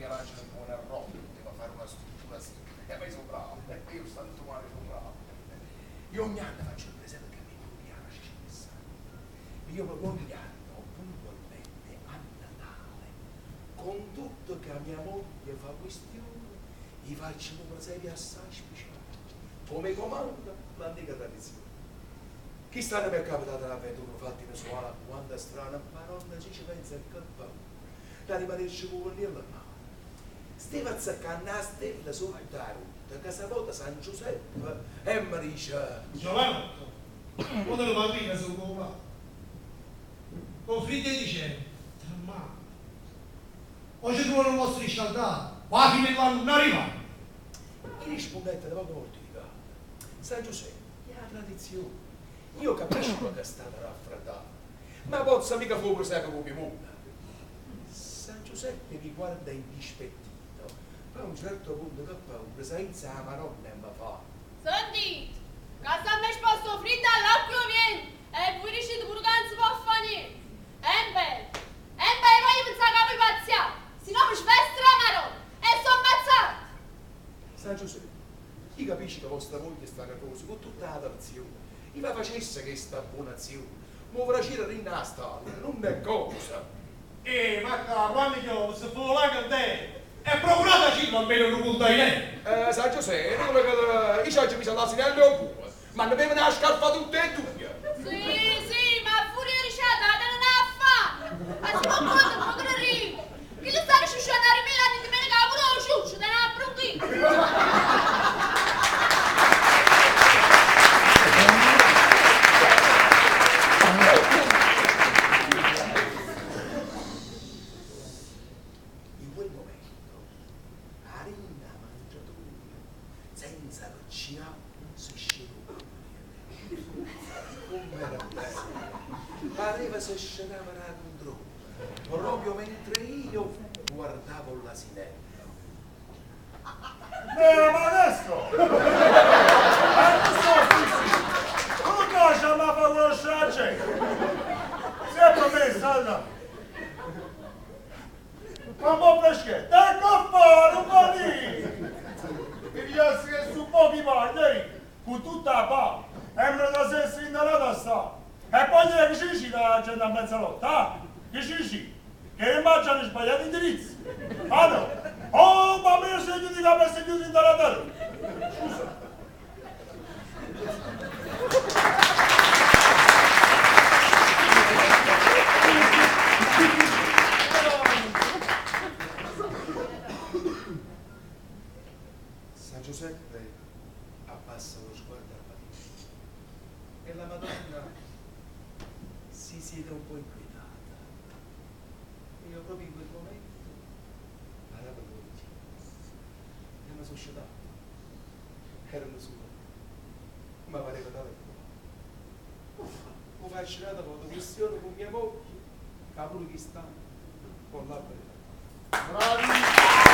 Michelangelo Buonarroti poteva fare una struttura simile. Ma io sono bravo, io santo male sono bravo. Io ogni anno faccio il presepe che mi piace, ci pensate. Io proprio ogni anno, puntualmente, a Natale, con tutto che mia moglie fa questione, gli faccio un presepe assai speciale, come comanda l'antica tradizione. Chissà mi è capitata un'avventura fatta in suola, quando strana, ma non ci pensa che paura, da rimanerci con il mano. Stava azzeccando la stella sotto la ruta, che si vota San Giuseppe e mi dice: Giovanotto, quando la mattina sono qua, con freddo e dice, ma oggi tu non posso riscaldare, ma alla fine dell'anno non arriva. Gli rispondette da poco mortificato: San Giuseppe, è la tradizione. Io capisco che è stata raffreddata, ma posso mica fuoco sempre come muta. San Giuseppe mi guarda indispettito, poi a un certo punto che paura, senza la maronna e mi fa: Sentite, che se mi sposto freddo all'occhio viene, e voi riuscite pure che non si può fare niente. E beh, voglio pensare che voi pazziate, se no mi svesto la maronna, e sono ammazzato. San Giuseppe, io capisco che vostra moglie sta nervosa con tutta la tradizione. Io la facesse questa buona azione, ma vorrei girare in una stalla, non è cosa. Ma qua, quando io si fa la cantella, e procurateci almeno un container. San Giuseppe, non è che io ci ho messo l'asinello e un bue, ma ne bevono la scarpa tutte e due. Sì, sì, ma furia ricetta, non ha fame. Ma si può conto, ma che arrivo. Chi lo sta riuscendo a rimilare di meno che pure lo ciuccio, te ne apro un In quel momento, Arina mangiatura, senza avvicinare, si scende. Come era bello! Pareva se scenava da un drone, proprio mentre io guardavo l'asinello. Ma adesso! Non sto fissi! Come cosa mi fa conoscere la gente? Si è promessa, allora! Ma un po' freschetta, ecco a fare, un po' lì! Mi piace che su pochi panni, con tutta la pa, e me la sei sindalata sta! E poi che ci dici la gente a mezzanotte, ah? Che ci dici? Che mangiano sbagliato indirizzo! Ah no! Oh, ma me sei chiusi la messa chiusa in tarataro! Scusa! San Giuseppe abbassa lo sguardo al pavimento e la Madonna si siede un po' inquietata. E io proprio in quel momento parlavo con Dio e mi sono scetato. Erano solo, ma pareva tale qua. Ho fatto una volta questione con mia moglie, che pure chi sta con la Bravi!